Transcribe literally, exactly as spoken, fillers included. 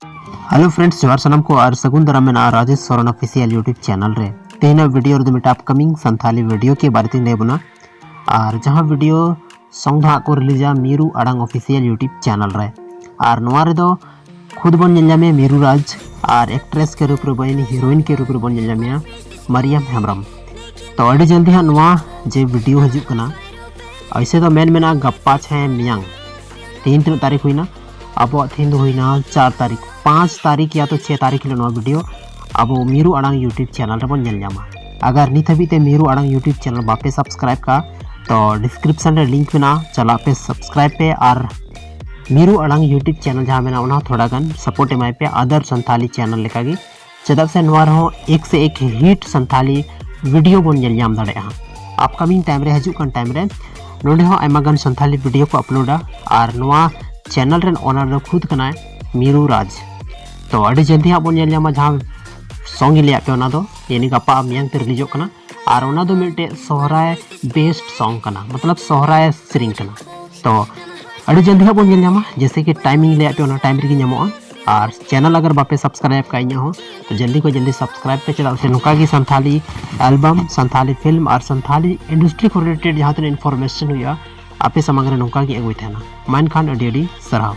Hello friends, ᱡᱚᱦᱟᱨ ᱥᱟᱱᱟᱢ ᱠᱚ ᱟᱨ ᱥᱟᱹᱜᱩᱱ ᱫᱟᱨᱟᱢ ᱢᱮᱱᱟᱜᱼᱟ Rajesh Soren official YouTube channel ᱨᱮ᱾ ᱛᱮᱦᱮᱧᱟᱜ ᱵᱷᱤᱰᱤᱭᱳ ᱨᱮᱫᱚ ᱢᱤᱫᱴᱟᱝ ᱟᱯᱠᱟᱢᱤᱝ ᱥᱟᱱᱛᱷᱟᱞᱤ ᱵᱷᱤᱰᱤᱭᱳ ᱠᱮ ᱵᱟᱨᱮ ᱛᱮᱧ ᱞᱟᱹᱭ ᱵᱚᱱᱟ᱾ ᱟᱨ ᱡᱟᱦᱟᱸ ᱵᱷᱤᱰᱤᱭᱳ ᱥᱚᱝ ᱫᱚ ᱦᱟᱸᱜ ᱠᱚ ᱨᱤᱞᱤᱡᱟ ᱢᱤᱨᱩ ᱟᱲᱟᱝ ᱚᱯᱷᱤᱥᱤᱭᱟᱞ YouTube ᱪᱮᱱᱮᱞ ᱨᱮ᱾ ᱟᱨ ᱱᱚᱣᱟ ᱨᱮᱫᱚ ᱠᱷᱩᱫ ᱵᱚᱱ ᱧᱮᱞ ᱧᱟᱢᱮᱭᱟ ᱢᱤᱨᱩ ᱨᱟᱡᱽ, ᱟᱨ ᱮᱠᱴᱨᱮᱥ ᱠᱮ ᱨᱩᱯ ᱨᱮ ᱵᱚᱱ, ᱦᱤᱨᱳᱭᱤᱱ ᱠᱮ ᱨᱩᱯ ᱨᱮ ᱵᱚᱱ ᱧᱮᱞ ᱧᱟᱢᱮᱭᱟ ᱢᱟᱨᱤᱭᱟᱢ ᱦᱮᱢᱵᱨᱚᱢ᱾ ᱛᱚ ᱟᱹᱰᱤ ᱡᱚᱞᱫᱤ ᱦᱟᱸᱜ ᱱᱚᱣᱟ ᱡᱮ ᱵᱷᱤᱰᱤᱭᱳ ᱦᱤᱡᱩᱜ ᱠᱟᱱᱟ, ᱮᱭᱥᱮ ᱫᱚ ᱢᱮᱱ ᱢᱮᱱᱟᱜᱼᱟ ᱜᱟᱯᱟ ᱪᱷᱮ ᱢᱮᱭᱟᱝ᱾ ᱛᱮᱦᱮᱧ ᱛᱤᱱᱟᱹᱜ ᱛᱟᱹᱨᱤᱠᱷ ᱦᱩᱭᱱᱟ? ᱟᱵᱚᱣᱟᱜ ᱛᱮᱦᱮᱧ ᱫᱚ ᱦᱩᱭᱱᱟ ᱪᱟᱨ ᱛᱟᱹᱨᱤᱠᱷ, ᱯᱟᱸᱪ ᱛᱟᱹᱨᱤᱠᱷ ᱭᱟ ᱛᱚ ᱪᱷᱮ ᱛᱟᱹᱨᱤᱠᱷ ᱦᱤᱞᱳᱜ ᱱᱚᱣᱟ ᱵᱷᱤᱰᱤᱭᱳ ᱟᱵᱚ ᱢᱤᱨᱩ ᱟᱲᱟᱝ YouTube ᱪᱮᱱᱮᱞ ᱨᱮᱵᱚᱱ ᱧᱮᱞ ᱧᱟᱢᱟ᱾ ᱟᱜᱟᱨ ᱱᱤᱛ ᱦᱟᱹᱵᱤᱡ ᱛᱮ ᱢᱤᱨᱩ ᱟᱲᱟᱝ YouTube ᱪᱮᱱᱮᱞ ᱵᱟᱯᱮ ᱥᱟᱵᱥᱠᱨᱟᱭᱤᱵ ᱠᱟᱜᱼᱟ, ᱛᱚ ᱰᱤᱥᱠᱨᱤᱯᱥᱚᱱ ᱨᱮ ᱞᱤᱝᱠ ᱢᱮᱱᱟᱜᱼᱟ, ᱪᱟᱞᱟᱜ ᱯᱮ ᱥᱟᱵᱥᱠᱨᱟᱭᱤᱵ ᱯᱮ᱾ ᱟᱨ ᱢᱤᱨᱩ ᱟᱲᱟᱝ YouTube ᱪᱮᱱᱮᱞ ᱡᱟᱦᱟᱸ ᱢᱮᱱᱟᱜᱼᱟ, ᱚᱱᱟ ᱦᱚᱸ ᱛᱷᱚᱲᱟ ᱜᱟᱱ ᱥᱟᱯᱳᱨᱴ ᱮᱢᱟᱭ ᱯᱮ ᱟᱫᱟᱨ ᱥᱟᱱᱛᱷᱟᱞᱤ ᱪᱮᱱᱮᱞ ᱞᱮᱠᱟᱜᱮ, ᱪᱮᱫᱟᱜ ᱥᱮ ᱱᱚᱣᱟ ᱨᱮᱦᱚᱸ ᱮᱠ ᱥᱮ ᱮᱠ ᱦᱤᱴ ᱥᱟᱱᱛᱷᱟᱞᱤ ᱵᱷᱤᱰᱤᱭᱳ ᱵᱚᱱ ᱧᱮᱞ ᱧᱟᱢ ᱫᱟᱲᱮᱭᱟᱜᱼᱟ᱾ ᱟᱯᱠᱟᱢᱤᱝ ᱴᱟᱭᱤᱢ ᱨᱮ, ᱦᱤᱡᱩᱜ ᱠᱟᱱ ᱴᱟᱭᱤᱢ ᱨᱮ ᱱᱚᱸᱰᱮ ᱦᱚᱸ ᱟᱭᱢᱟ ᱜᱟᱱ ᱥᱟᱱᱛᱷᱟᱞᱤ ᱵᱷᱤᱰᱤᱭᱳ ᱠᱚ ᱟᱯᱞᱳᱰᱟ᱾ ᱟᱨ ᱱᱚᱣᱟ ᱪᱮᱱᱮᱞ ᱨᱮᱱ ᱳᱱᱟᱨ ᱫᱚ ᱠᱷᱩᱫ ᱠᱟᱱᱟᱭ ᱢᱤᱨᱩ ᱨᱟᱡᱽ᱾ ᱛᱚ ᱟᱹᱰᱤ ᱡᱚᱞᱫᱤ ᱦᱟᱸᱜ ᱵᱚᱱ ᱧᱮᱞ ᱧᱟᱢᱟ ᱡᱟᱦᱟᱸ ᱥᱚᱝ ᱤᱧ ᱞᱟᱹᱭᱟᱫ ᱯᱮ, ᱚᱱᱟ ᱫᱚ ᱭᱟᱱᱤ ᱜᱟᱯᱟ ᱢᱮᱭᱟᱝ ᱛᱮ ᱨᱤᱞᱤᱡᱚᱜ ᱠᱟᱱᱟ᱾ ᱟᱨ ᱚᱱᱟ ᱫᱚ ᱢᱤᱫᱴᱮᱡ ᱥᱚᱦᱨᱟᱭ ᱵᱮᱥᱰ ᱥᱚᱝ ᱠᱟᱱᱟ, ᱢᱚᱛᱞᱚᱵ ᱥᱚᱦᱨᱟᱭ ᱥᱮᱨᱮᱧ ᱠᱟᱱᱟ᱾ ᱛᱚ ᱟᱹᱰᱤ ᱡᱚᱞᱫᱤ ᱦᱟᱸᱜ ᱵᱚᱱ ᱧᱮᱞ ᱧᱟᱢᱟ, ᱡᱮᱭᱥᱮ ᱠᱤ ᱴᱟᱭᱤᱢ ᱤᱧ ᱞᱟᱹᱭᱟᱫ ᱯᱮ, ᱚᱱᱟ ᱴᱟᱭᱤᱢ ᱨᱮᱜᱮ ᱧᱟᱢᱚᱜᱼᱟ᱾ ᱟᱨ ᱪᱮᱱᱮᱞ ᱟᱜᱟᱨ ᱵᱟᱯᱮ ᱥᱟᱵᱥᱠᱨᱟᱭᱤᱵ ᱠᱟᱜᱼᱟ ᱤᱧᱟᱹᱜ ᱦᱚᱸ, ᱛᱚ ᱡᱚᱞᱫᱤ ᱠᱷᱚᱱ ᱡᱚᱞᱫᱤ ᱥᱟᱵᱥᱠᱨᱟᱭᱤᱵ ᱯᱮ, ᱪᱮᱫᱟᱜ ᱥᱮ ᱱᱚᱝᱠᱟ ᱜᱮ ᱥᱟᱱᱛᱷᱟᱞᱤ ᱮᱞᱵᱟᱢ, ᱥᱟᱱᱛᱷᱟᱞᱤ ᱯᱷᱤᱞᱢ ᱟᱨ ᱥᱟᱱᱛᱷᱟᱞᱤ ᱤᱱᱰᱟᱥᱴᱨᱤ ᱠᱚ ᱨᱤᱞᱮᱴᱮᱰ ᱡᱟᱦᱟᱸ ᱛᱤᱱᱟᱹᱜ ᱤᱱᱯᱷᱚᱨᱢᱮᱥᱚᱱ ᱦᱩᱭᱩᱜᱼᱟ, ᱟᱯᱮ ᱥᱟᱢᱟᱝ ᱨᱮ ᱱᱚᱝᱠᱟ ᱜᱮ ᱟᱹᱜᱩᱭ ᱛᱟᱦᱮᱱᱟ᱾ ᱢᱟ ᱮᱱᱠᱷᱟᱱ ᱟᱹᱰᱤ ᱟᱹᱰᱤ ᱥᱟᱨᱦᱟᱣ᱾